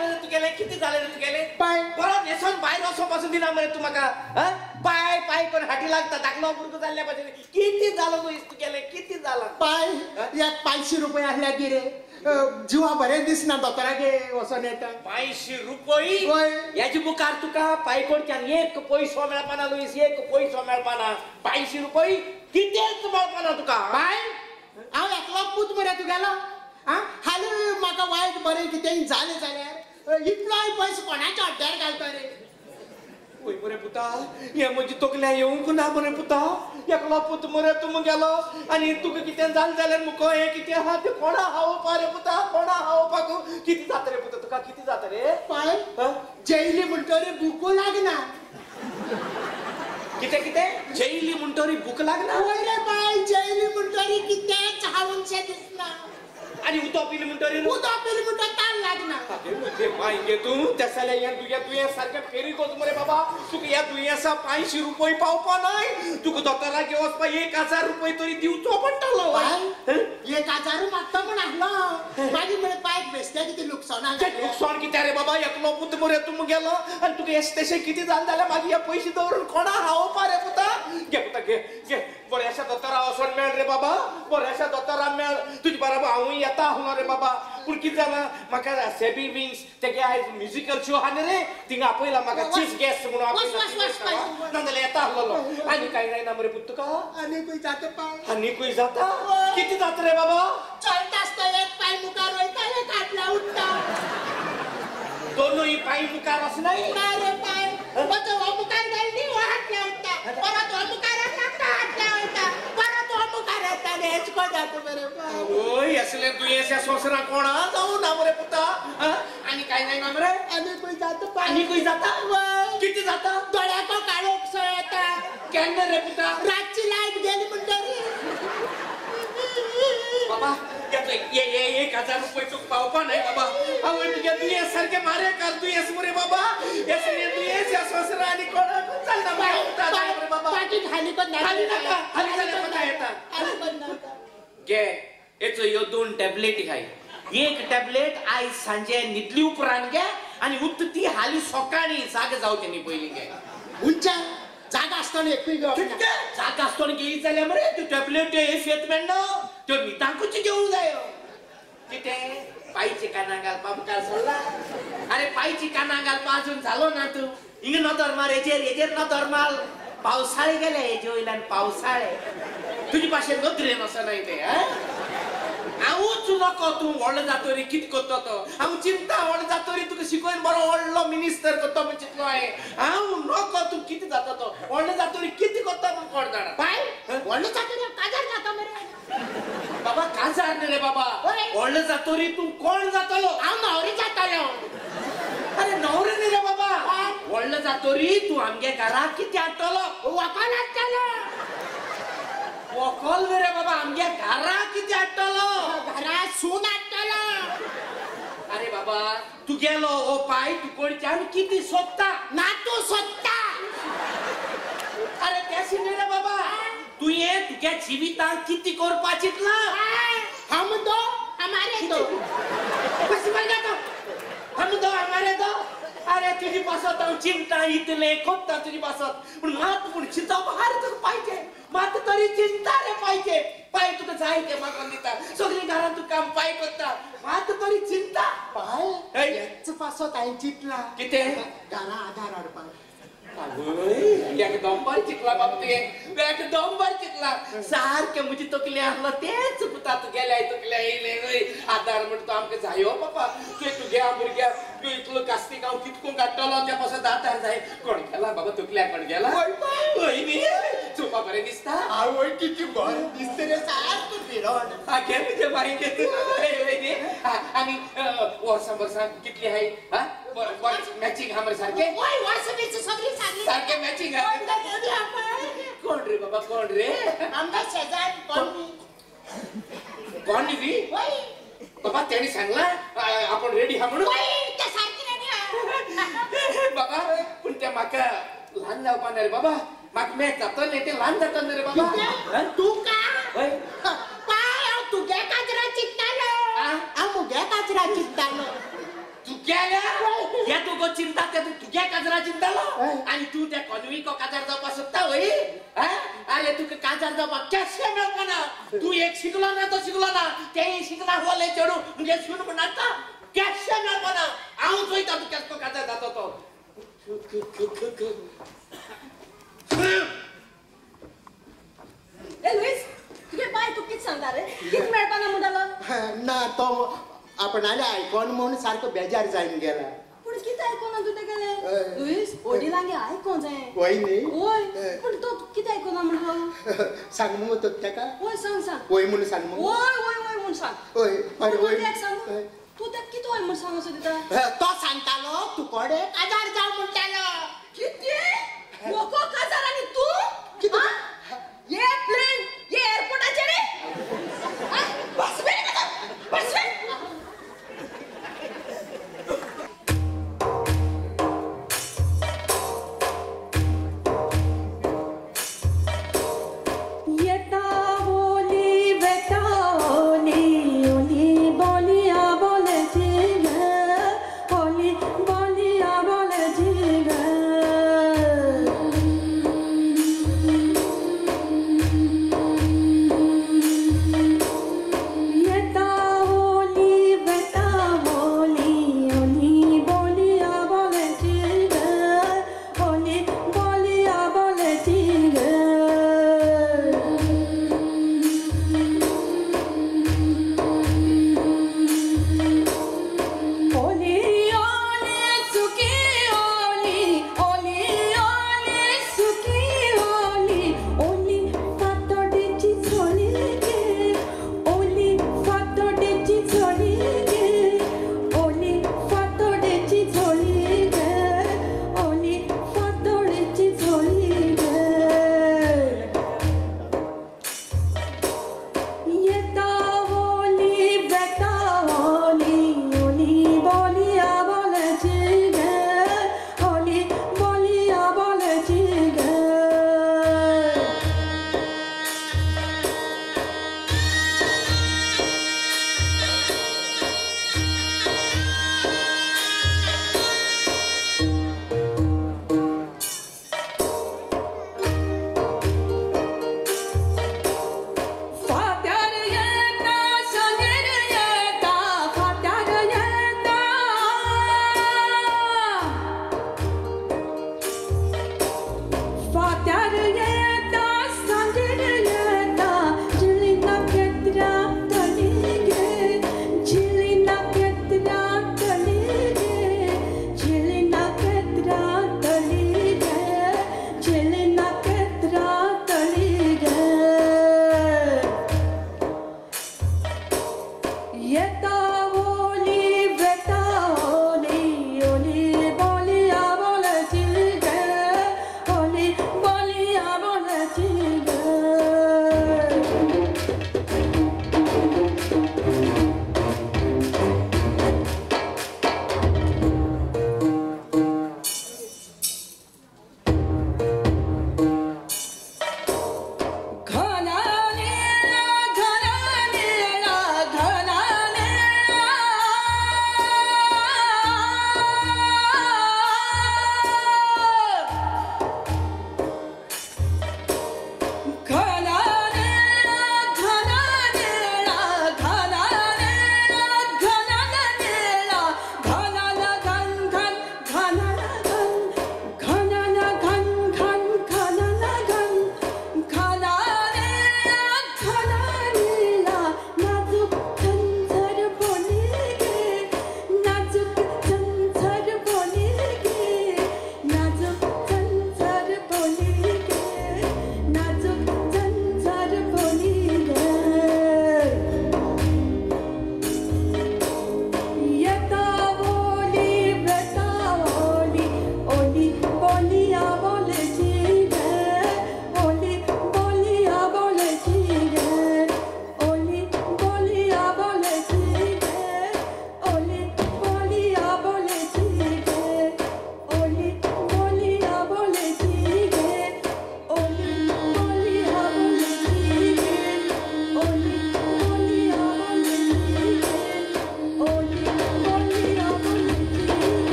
जालें रे तुगेलें कितें जालें रे तुगेलें पाय बरो न्हेसोन भायर वचों पासून दिना मरे तूं म्हाका पाय पाय कोण हाटी लागता धाकलो भुरगो जाल्ल्या भाशेन कितें जालो लुईस तुगेलें कितें जालां पाय एक 500 रुपये आसल्या की रे जिवा बरें दिसना दोतोरागे वचोन येता 500 रुपये हेजे मुखार तुका पाय कडच्यान एक पयसो मेळपाना लुईस एक पयसो मेळपाना 500 रुपये कितेंच मेळपाना तुका पाय हांव एकलो पूत मरे तुगेलो आं हालीं म्हाका वायट बरें कितेंय जालें जाल्यार इतलोय पयसो कोणाच्या अड्ड्यार घालता रे वय मरे पुता हें म्हजी तकल्या येवंक ना मरे पुता एकलो पूत मरे तूं मुगेलो आनी तुका कितें जालें जाल्यार मुको हें कितें आहा तें कोणा हावपा रे पुता कोणा हावपाक कितें जाता रे पुता तुका कितें जाता रे पाय जेयली म्हणटरी भुको लागना कितें कितें जेयली म्हणटरी भूक लागना वय रे पाय जेयली म्हणटरी कितेंच खावनशें दिसना आनी उदक पिलें म्हणटरी उदक पिलें म्हणटरी तान लागना म्हजे माय गे तूं तें जाल्यार हें तुगे दुयेंस सारकें फेरीक मरे बाबा तुका ह्या दुयेंसा 500 रुपये पावपा नाय तुका दोतोरागेर वचपा 1000 रुपये तरी दिवचो पडटलो 1000 मागता म्हण आसलो मागीर म्हळें पायक बेसतें कितें लुकसाण लुकसाण कितें रे बाबा एकलो पूत मरे तूं मुगेलो आनी तुका येशें तशें कितें जालें जाल्यार मागीर हे पयशे दवरून कोणा हावपा रे पुता घे पुता घे घे बऱ्याशा दोतोरा वचोन मेळ रे बाबा बऱ्याशा दोतोरा मेळ तुजे बरोबर हांवूय येता आसलो रे बाबा पूण कितें जालां म्हाका सेबी विंग्स तेगे आयज म्युजिकल शो आहा न्ही रे थिंगा आपयला म्हाका चीफ गेस्ट म्हणून आपयला नाजाल्यार येता आसलेलो आनी कांय जायना मरे पूत तुका आनीकूय जाता पाय आनीकूय जाता कितें जाता रे बाबा चलता आसता एक पाय मुखार वयता एक हातल्या उठता दोनूय पाय मुखार वचनाय ना रे पाय हो मुखार गेल न्ही हो हातल्या उठता परत हो मुखार लागता हातल्या वयता परत हो मुखार येता हेच को जाता मरे आवय असले दुयेंस सोंसरा कोणा जावं ना मरे पुता आनी कांय जायना मरे आनीकूय जाता पाय आनीकूय जाता कितें जाता दोळ्याको काळोख सो येता केन्ना रे पुता रातची लायट गेली म्हणटरी बाबा 1000 रुपये तुका पावपा नाय बाबा आवय तुगे दुयेंस सारकें मारे कार दुयेंस मरे बाबा असले दुयेंस ह्या सोंसरा आनी कोणाकूच चलना बाबा बाकी हाली पण हाली नाका हाली जाल्यार कोणा येता हाली पण नाका घे हेचो ह्यो 2 टॅबलेटी खाय एक टॅबलेट आयज सांजे न्हिदली उपरांत घे आनी उत्त ती हाली सकाळीं जाग जावचें न्ही पयलीं घे उंचा जागा आसतना एकूय घेवप जागा आसतना घेयी जाल्यार मरे त्यो टॅबलेट फेत मेळना त्यो न्हिदांकूच घेवंक जायो कितें पायची कानां घालपा मुखार सरला अरे पायची कानां घालपा अजून जालो ना तूं हिंगा नदर मार हेजेर हेजेर नदर मार पावसाळे गेले हेजे वयल्यान पावसाळे तुजे भाशेन नदरेन वचनाय तें हांवूच नको तूं व्हडलो जातरी कितें करता तो हांव चिंता व्हडलो जातरी तुका शिकोवन बरो व्हडलो मिनिस्टर करता म्हण चिंतलो हांवें हांव नको तूं कितें जाता तो व्हडलो जातरी कितें करता म्हण कोण जाणा पाय व्हडलो जातरी काजार जाता मरे बाबा काजार न्ही रे बाबा व्हडलो जातरी तूं कोण जातलो हांव न्हवरी जातलो अरे न्हवरी न्ही रे बाबा व्हडलो जातरी तूं आमगे घराक कितें हाडटलो वकल हाडटलो वकल न्ही रे बाबा आमगे घराक कितें हाडटलो घरा सून हाडटलो अरे बाबा तुगेलो हो पाय तूं कडच्यान कितें सोदता ना तूं सोदता अरे तें न्ही रे बाबा तुवें तुज्या जिवितांत कितें करपा चिंतलां हम दो हमारे दो कशें म्हणटा तो हम दो हमारे दो अरे तुजी पासत हांव चिंता इतलें कोत्ता तुजी पासत पूण मात पूण चिंतप हार तुका पाहिजे मात तरी चिंता रे पाहिजे पाय तुका जाय तें मागोन दिता सगळीं घरांत तुका काम पाय करता मात तरी चिंता पाय हेच पासत हांवें चिंतलां कितें घरा आधार हाडपाक एकदम बरें चिंतलां बाबा तुवें एकदम बरें चिंतलां सारकें म्हजी तकली आसलो तेंच पुता तुगेल्या तकल्या येयलें आदार म्हणटा तो आमकां जायो बाबा तुवें तुगेल्या भुरग्याक तूं इतलो कास्तीक हांव कितको काडटलो त्या पासून आदार जाय कोण गेला बाबा तकल्या कोण गेला हय न्ही चोवपा बरें दिसता आवय कितें बरें दिसता रे सारकें फिरोन घे म्हजे बाई घे न्ही आनी वर्सां वर्सां कितलीं आहाय आं मॅचिंग आहा मरे सारकें सारकें मॅचिंग आहा कोण रे बाबा कोण रे आमकां शेजार कोण न्ही बाबा तेणी सांगला आपण रेडी आहा म्हणून बाबा पूण तें म्हाका ल्हान जावपा ना रे बाबा म्हाका मॅच जातलें तें ल्हान जातलें रे बाबा तुका पाय हांव तुगे काजरा चिंततालो हांव मुगे काजरा चिंततालो तुगे तुगेल्या हे तुगो चिंता ते तूं तुगे काजरा चिंतालो आनी तूं त्या कॉन्वीको काजार जावपाक सोदता वय. अरे तुका काजार जावपाक केशें मेळपाना. तूं एक शिकलो ना तो शिकलो ना तेय शिकना व्हडलें चेडूं म्हणजे सून म्हण नासता केशें मेळपाना. हांव चोयता तूं केसो काजार जाता तो. ए लुईस तुगे बाय तूं कितें सांगता रे? कितें मेळपाना म्हणटालो? ना तो आपणाले आयकोन म्हूण सारको बेजार जावन गेला. पूण कितें आयकोना तूं तेगेलें? लुईस वडिलांगे आयकों जाय. वय न्ही? वय. पूण तो कितें आयकोना म्हणलो? सांग मुगो तो तेका? वय सांग सांग. वय म्हूण सांग मुगो. वय वय वय म्हूण सांग. वय वय. तेका सांग तूं तेका कितें वय म्हूण सांग असो दिता? तो सांगतालो तूं कोडे काजार जाव म्हणटालो. कितें? मोको काजार आनी तूं? कितें? ये प्लेन ये एअरपोर्टाचेर रे? बस वे बस वे. Boli, boli, boli,